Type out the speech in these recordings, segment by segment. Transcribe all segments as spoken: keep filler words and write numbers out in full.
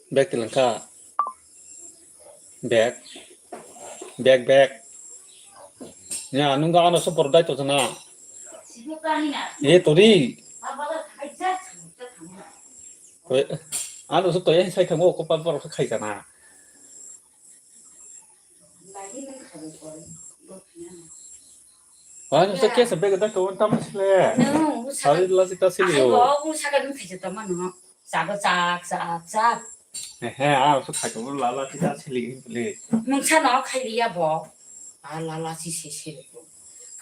Bag tilang kha. Bag. Bag, bag. Ya, nungga ano super dai to sana. Ye, tori. Koi, ano so to ye sai khango ko pa por khai kana. Ano so kesa bag dai to tam sile. Sari la sita sili yo. Ai, bo, saka nung khai ta mano. Chago chak, chak, chak. He, he, ah, so khai to la, la, ti ta sili, le. Mungsa no khai liya bo. Ah, la, la, si, si, si.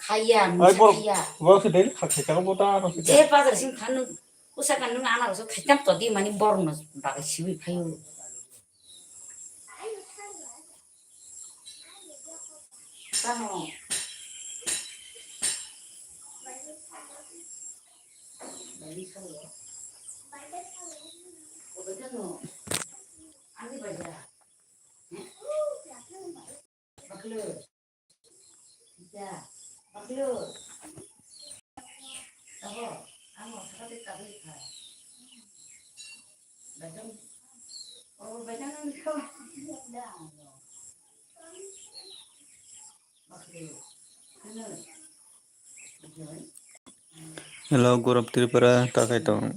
Khaiya, ai, mungsa bor, khaiya. Bor se daily khai, khai ta bo ta, no se. Je bazar sing khan nung, usa khan nung ana so khai tam to di mani bor no bagai siwi phayu. Tamo. Ani baja. Baklo. Ya. Baklo. Tabo. Amo sakate tabli kha. Bajang. Oh, bajang ang kau. Hello, Gaurav Tripura, ta khai tong.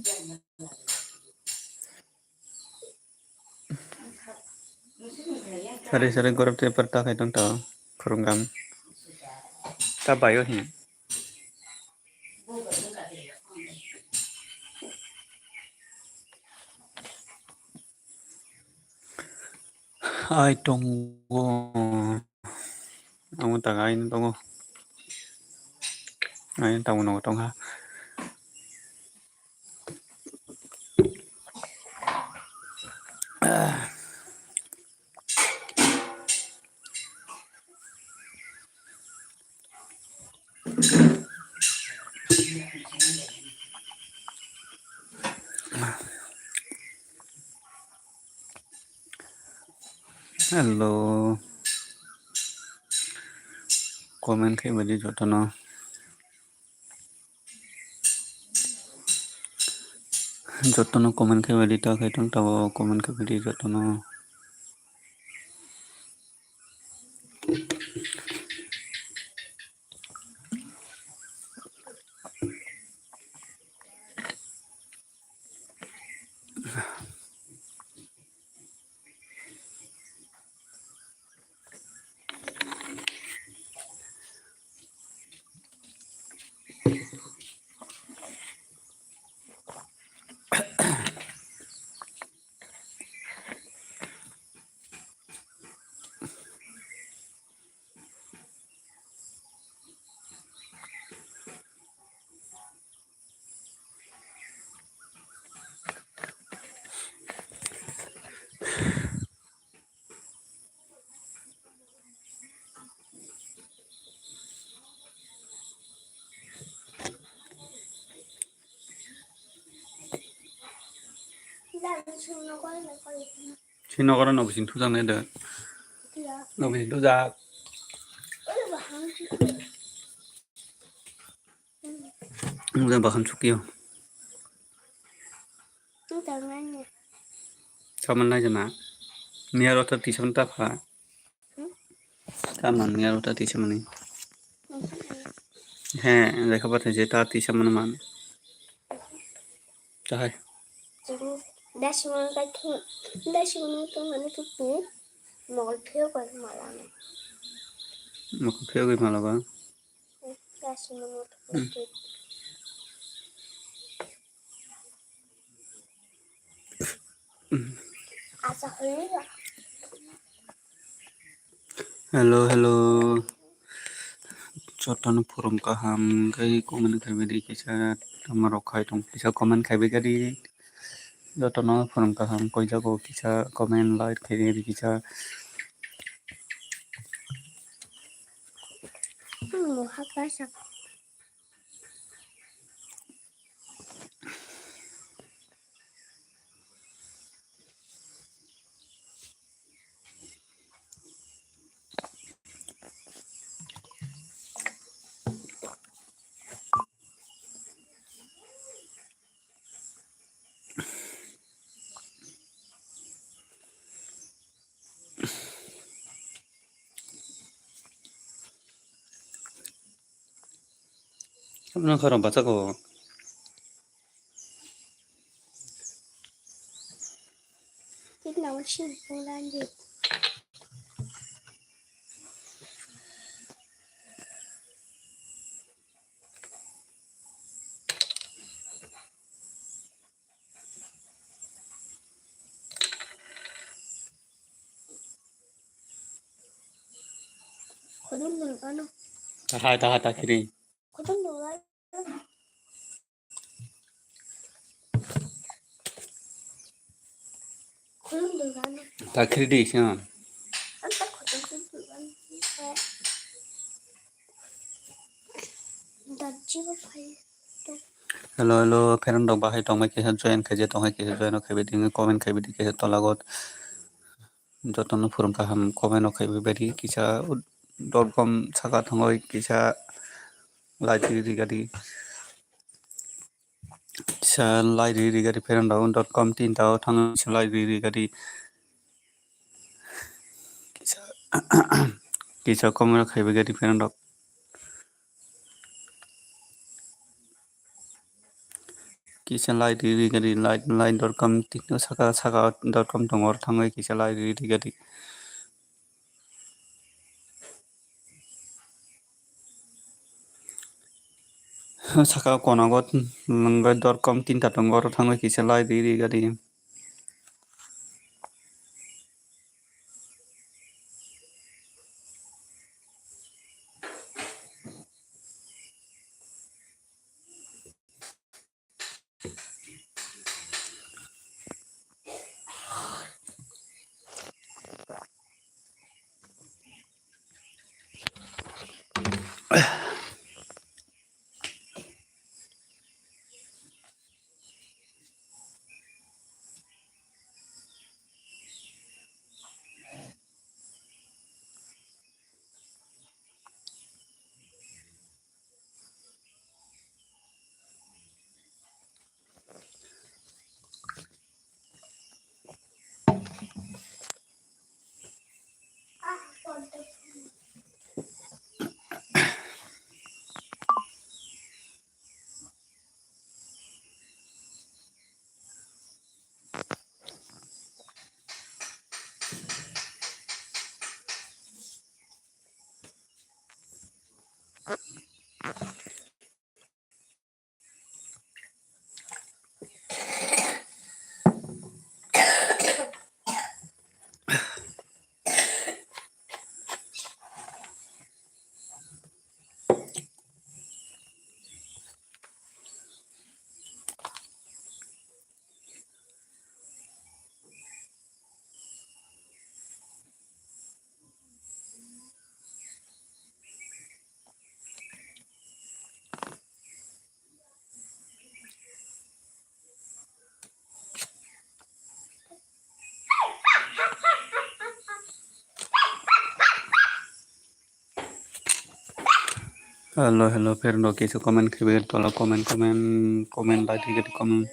Sari sari Gaurav Tripura ta khai tong ta khurungam. Ta bayo hin. Ai tongo. Amo taga ai tongo. Ai tongo no tongha. Hello. Comment khe badi jotono. Jotono comment khe badi ta khai tong tabo comment khe badi jotono. Sini nokora no bising thujak nai de. No bising thujak. Nokjak bahan sukio. Saman nai jana. Niya rota tisan ta pha. Kaman niya rota tisan mani. He, lekha pathai je ta tisan mani man. Tahai. Dasimon ka khe, dasimon ka mani khe. Mokol phiyok bai malano. Mokol phiyok bai malaba. Yes, no, no, no. Hello, hello. Jotono phurum kaham, tei comment khai bai di kisa, tamo rok khai tong kisa comment khai bai di. Jotono phurum kaham, koi jago kisa comment like khai bai di kisa. Hmm, hapla sak. Ano khorang bacha ko. Khudum dul ano. Tahai, tahai, ta kiri. Khudum dul ano. Khudum dul ano. Ta kiri di, siya. Anta khudum dul ano. Darji bo phai. Hello, hello, friend rok bahai tongmai kisa join khaijak tongmai kisa join rok khaibai di comment khaibai di kisa tola got. Jotono phurum kaham comment rok khaibai di kisa dot com saka thangoi kisa like ri ri gadi. Kisa like ri ri gadi friend rok dot com tinta o thang kisa like ri ri gadi. Kisa kisa comment rok khaibai gadi friend rok. Kisa like ri ri gadi like like dot com tikno saka saka dot com tongo oro thangwi kisa like ri ri gadi. Saka konago nungwi dot com tinta tongo oro thangwi kisa like ri ri gadi. Hello, hello, friend rok, kisa comment khaibai tola comment, comment, comment, like, comment.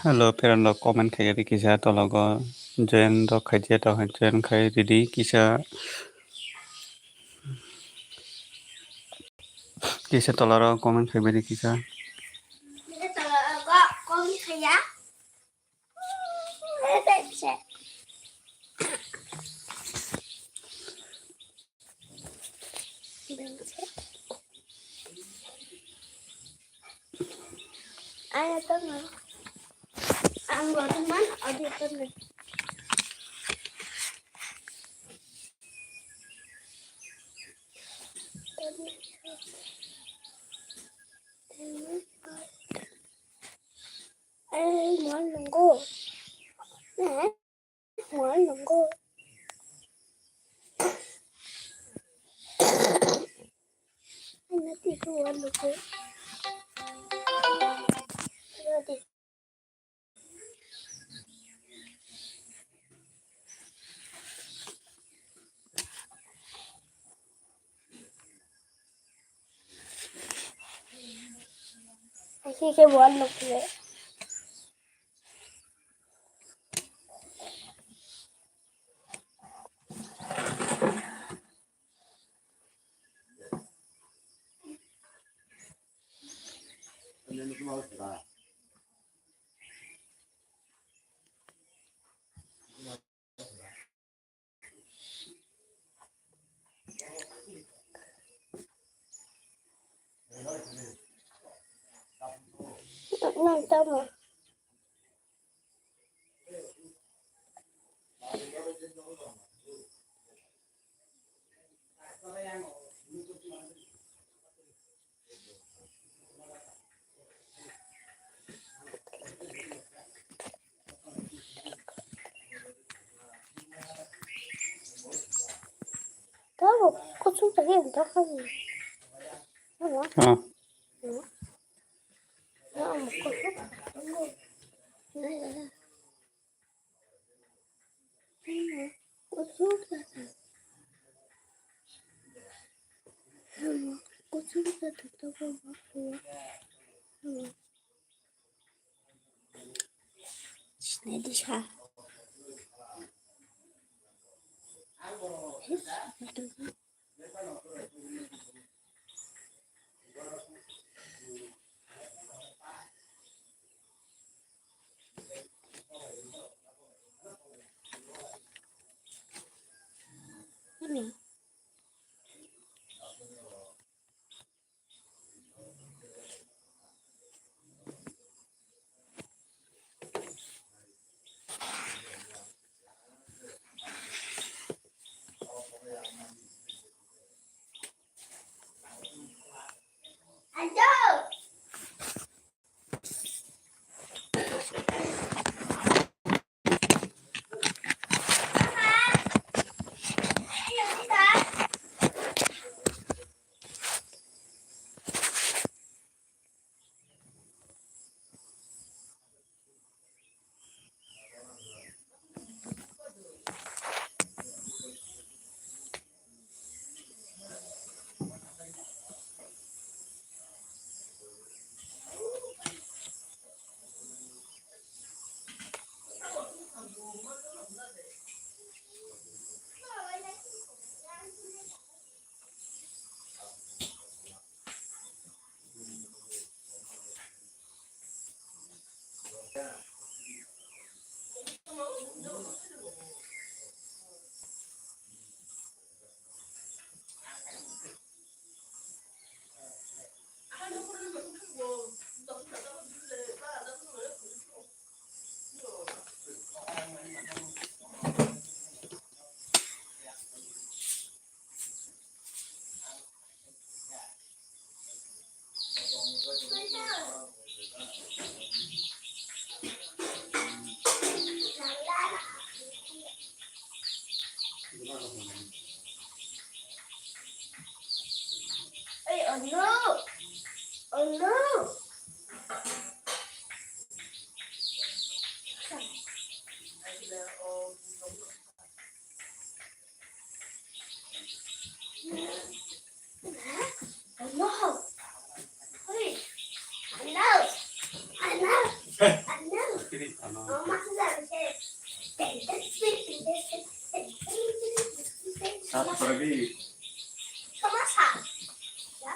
Hello, friend rok, comment khai di kisa tologo, join rok khai di, to join khai di kisa, kisa tolaro comment khai di kisa. Ang bo teman, adi teman. Ai, mal nunggu. Mal nunggu. Ai, nanti itu mal nunggu. Ready. Así que mal nunggu. Nang tamo. Tamo, kuchuk tadi entah kan. Tamo. Ah. Tamo, kuchuk. no. Oh no. Oh no. Hey. Oh no. Oh no. Oh no. Mama sudah. Sa, pergi. Sama sa. Ya.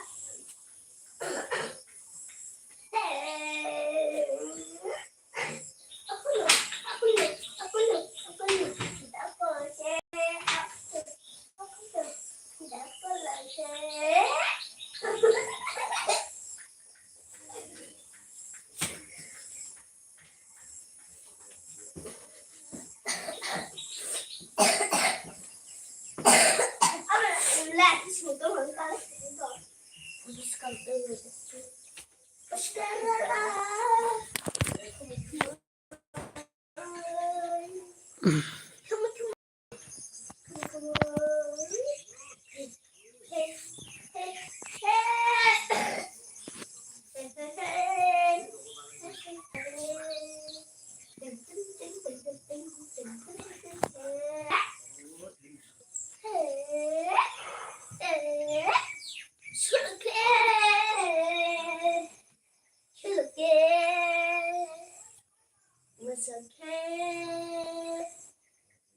Musuke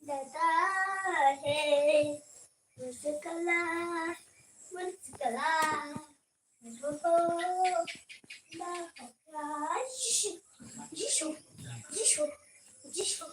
dada he, musukala, musukala, musuko, da hokra, Jishu, Jishu, Jishu, Jishu.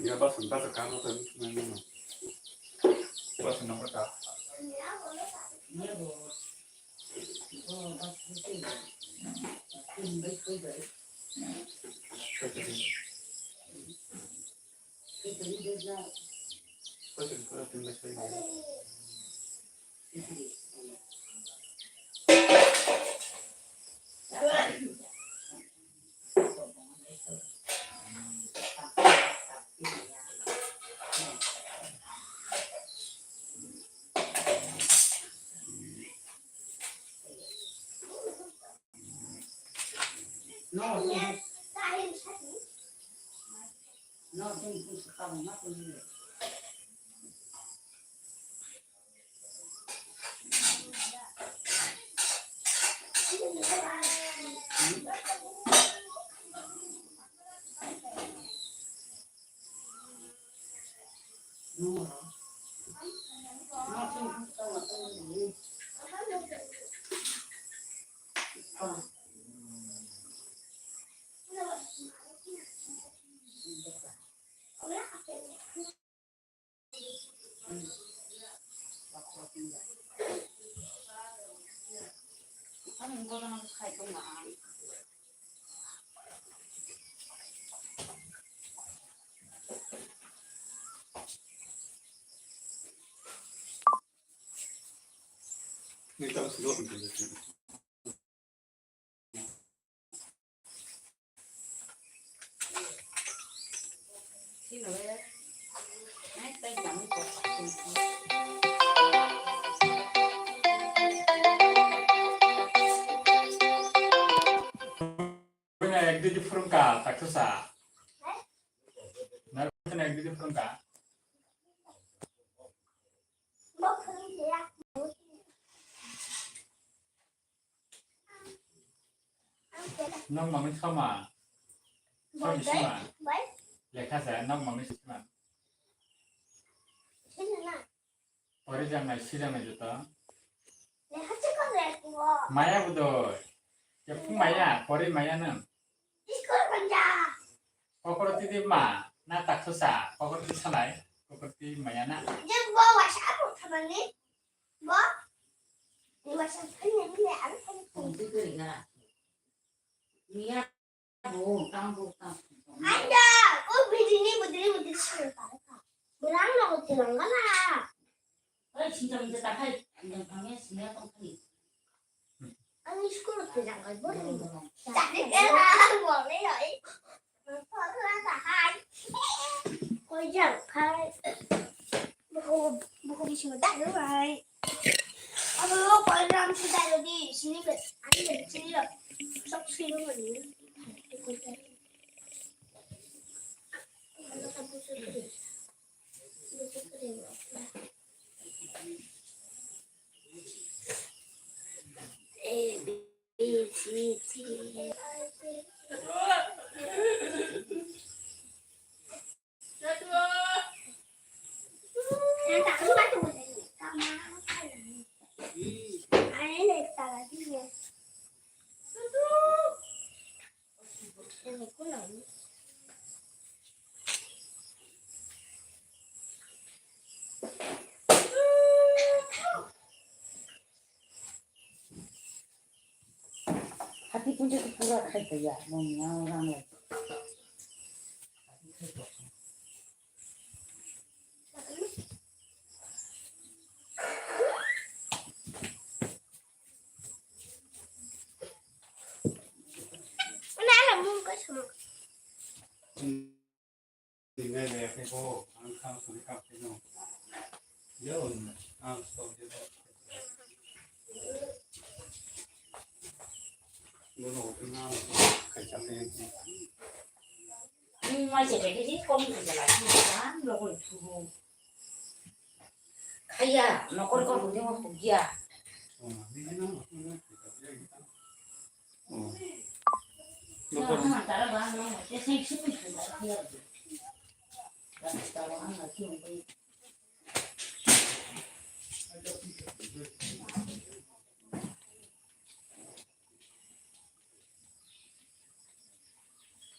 Ya, bas, bas, kano kan, nang, nang. Bas, nang, bas. Ek dui di phwrwngkha, takhusa. Narwkhe ek dui di phwrwngkha. Nok manwi sama. Soni sima. Lekha sa, nok manwi sima. Pori jangnai, si jangnai joto. Maya budoi. Jephung maya, pori maya nang. Kokroti di ma, na takhusa, kokroti salai, kokroti maya na. Bo, ni wasa phani ni ani phani. Anda, oh, bidini, bidini, bidini, sini, parka. Berang lo, tilang kana. Oi, sinta minta takai, yang kami sini apa kali? Ani school tilang kai, bor ni. Tadi kira, boleh ya, eh. Koi jang kai. Buku, buku di sini tak ada, bai. Abo lo koi ram si dai lo di, sini ke, ani ke sini lo. Sok sini lo ni. A, B, C, D. Hati punja tu pura khai kaya, mo miya orang lagi. Khaya, nokol ko hudi mo hugya.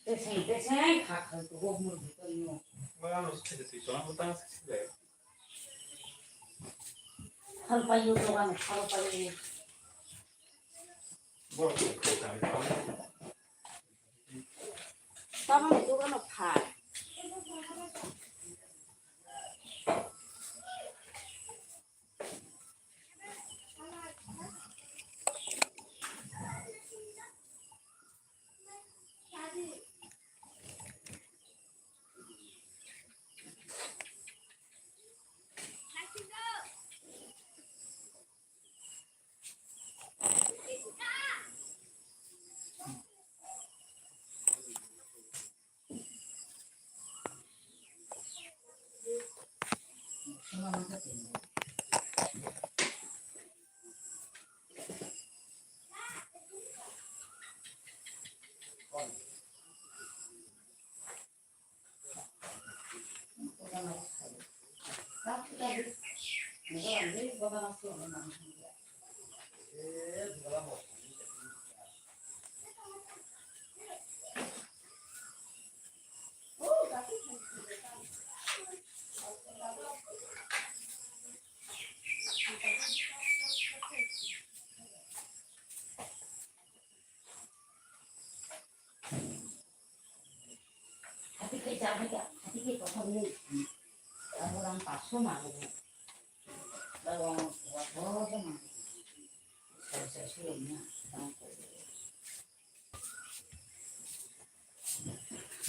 Teseng, teseng, kha kha, kha, kha, kha, kha. Kha payo, dogan, kha payo. Tamo ni dogan o kha.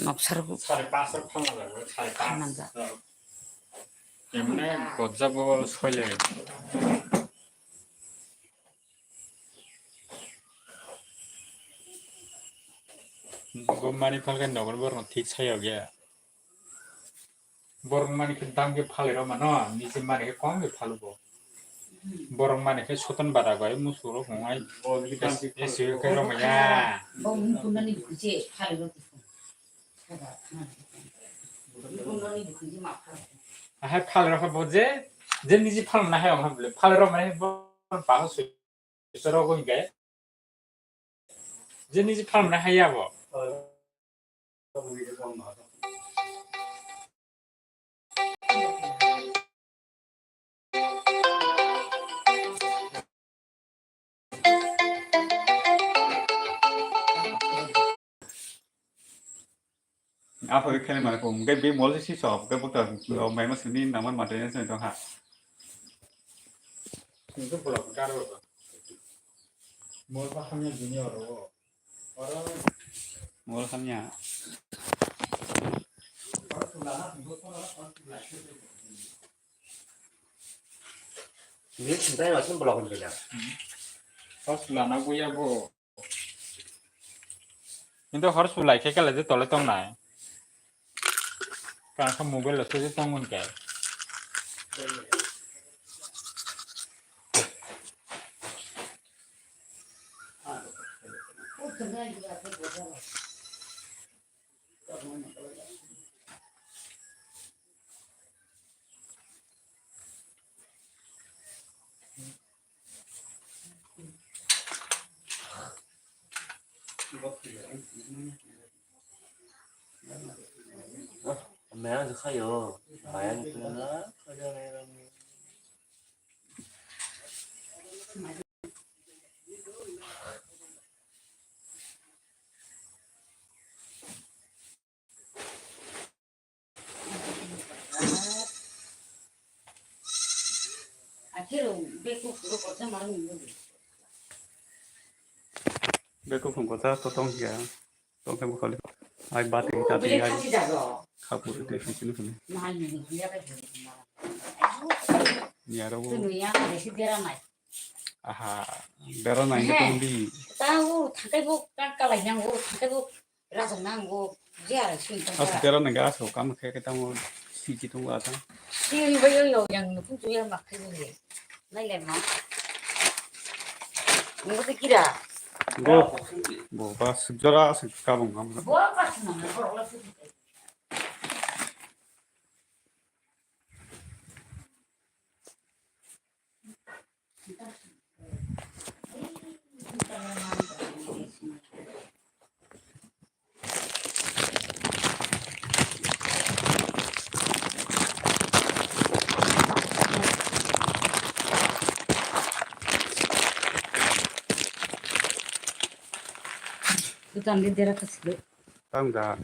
Noksa rok sare pas rok phalna jago, sare pas. Phalna jago. Emne gojja bo soile. Bo mani phalkhe nogo borok thik sayo ge. Borok mani khe dam khe phalwi rw mano, niji mani khe kom khe phalu bo. Borok mani khe soton bada bai musu rok wngnai. Esi khe rw maya. Bo mukunani buji phalwi rw tuku. Mukunani buji ma phalwi. Ahai phalwi rw kha bo je, je niji phalwi na hai ong kha bole. Phalwi rw mani bo baho sui. Isoro goi ge. Je niji phalmani haiya bo. Apo khe khaini mane kung, hwnkhe be mol se sok, hwnkhe bwkha rok mai ma sini nangma mate se tong ha. Sini to pula pula ro. Mol ba hamya junior ro. Oro mol hamya. Ni sintai ma sin block ni kena. Hos lana buya bo. Hintu hor sulai khe kala je tole tong nai. Kang kha mobile lo suje tong mun kai. Maya khayo, maya ni pila na khayo na. Beko phung kota to tong ya. Tong khe bukhali. Ai bati ta ti ai. Khapur te sini sini. Ni aro. Aha. Bera nai ni tong di. Ta u thakai bu ka kalai yang u thakai bu. Rajak nango, je aro sini tong. Asuk tera nangga asuk kam khe khe tamo siji tongo ata. Sini bai yo yo yang nukung tu yang mak khe ni. Nai le ma. Nunggu tu kira. Bo, bo ba suk jora suk kabung ham. Bo ba suk nang bo la suk. Bukan di daerah kecil. Tangga.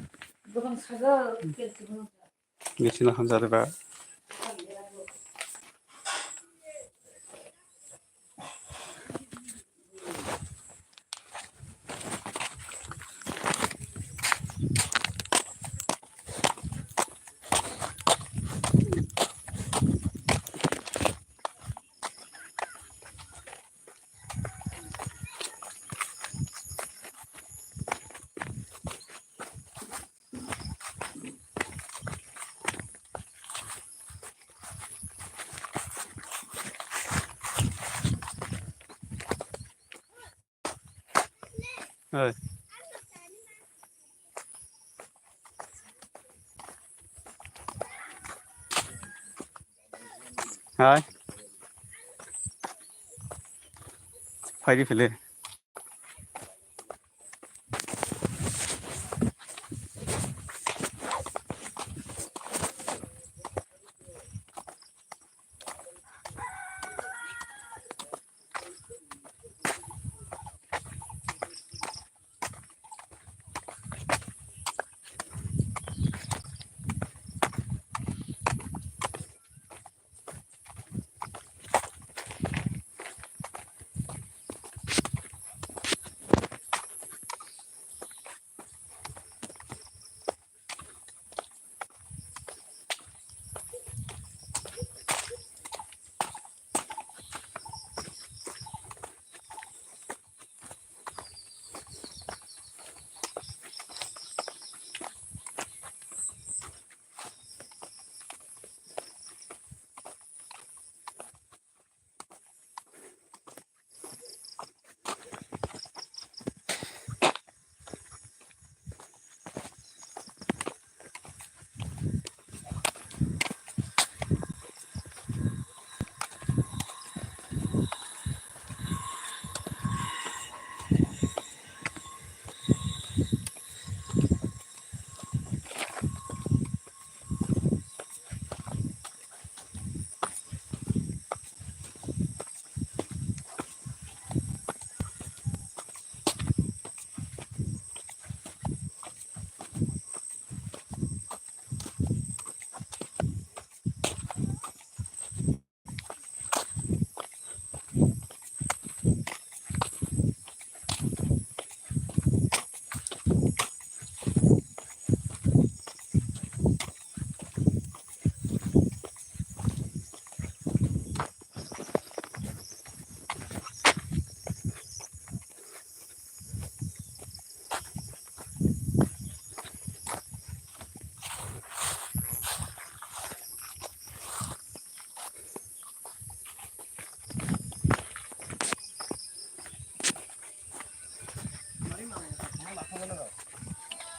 Bukan saja, kecil. Ngisina hamjak ba. Oi. Hai. Phaidi phile.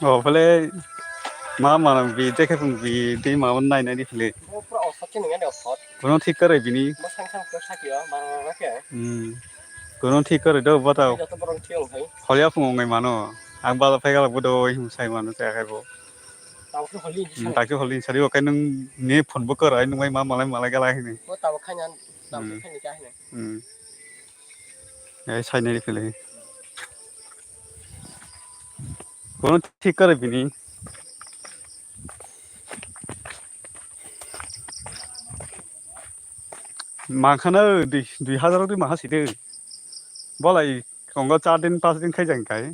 O phale ma manang bi, je khe phung bi, tei ma nai nai di phale. Bo pura osot se nungya de osot. Kono thik kwrwi bini. Bo sang sang khe sakya, ma ma ma khe. Hmm. Kono thik kwrwi do bo tao. Joto borok thik wng khai. Holi aphung wngnai mano. Ang bala phai gala bo do him sai mano cha khai bo. Tao khe holi Hmm, sari. Tao khe holi sari o kai nung ne phone bo kwrwi nung bai ma malai malai gala hini. Bo tao khaina, tao khe Hmm. khaini cha hini. Hmm. Ai, sainai philai. Kono thik kwrwi bini. Mangkhano dui, dui hazar rok dui maha side. Bolai kongo char din, pas din khai jang kai.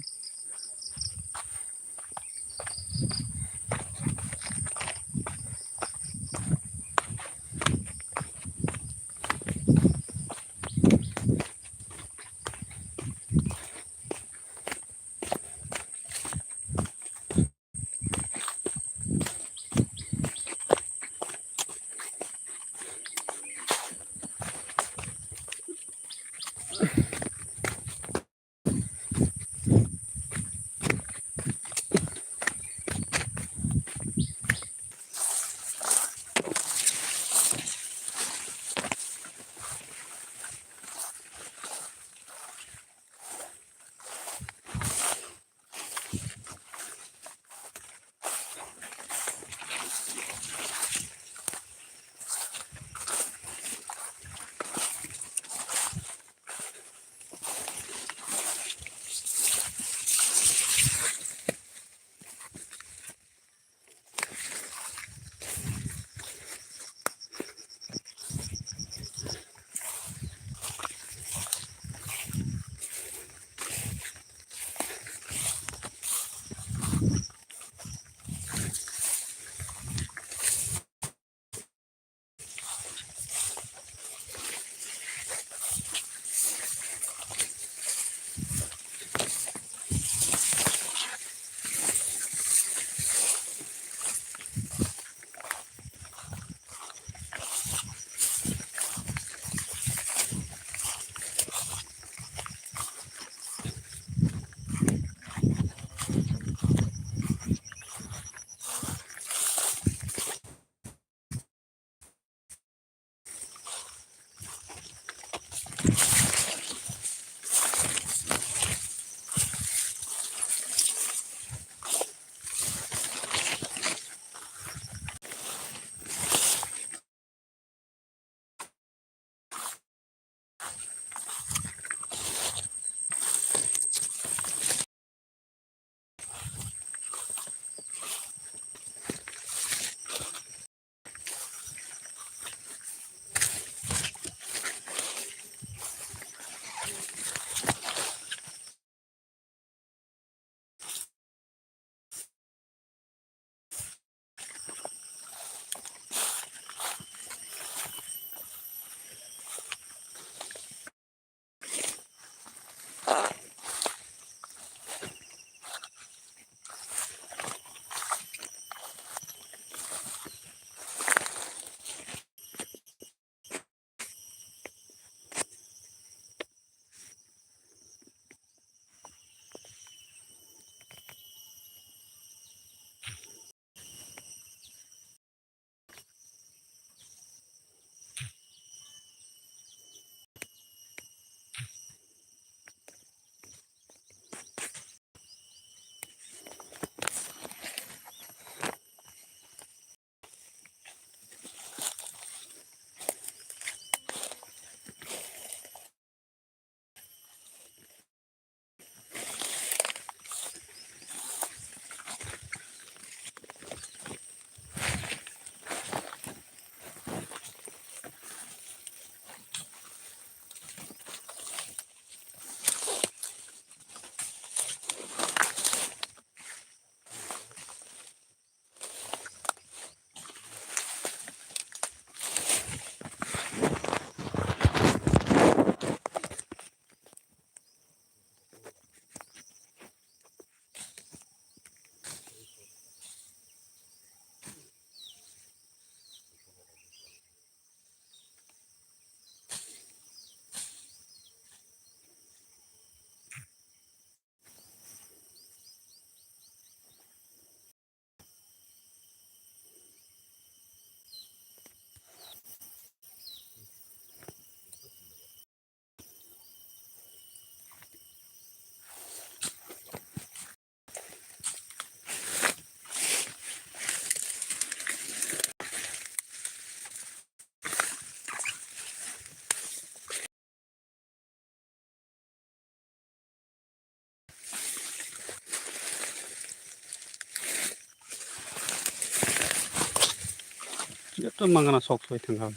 Joto mangana sok soi thangkha.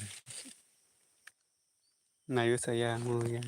Naiwi saya, mo ya.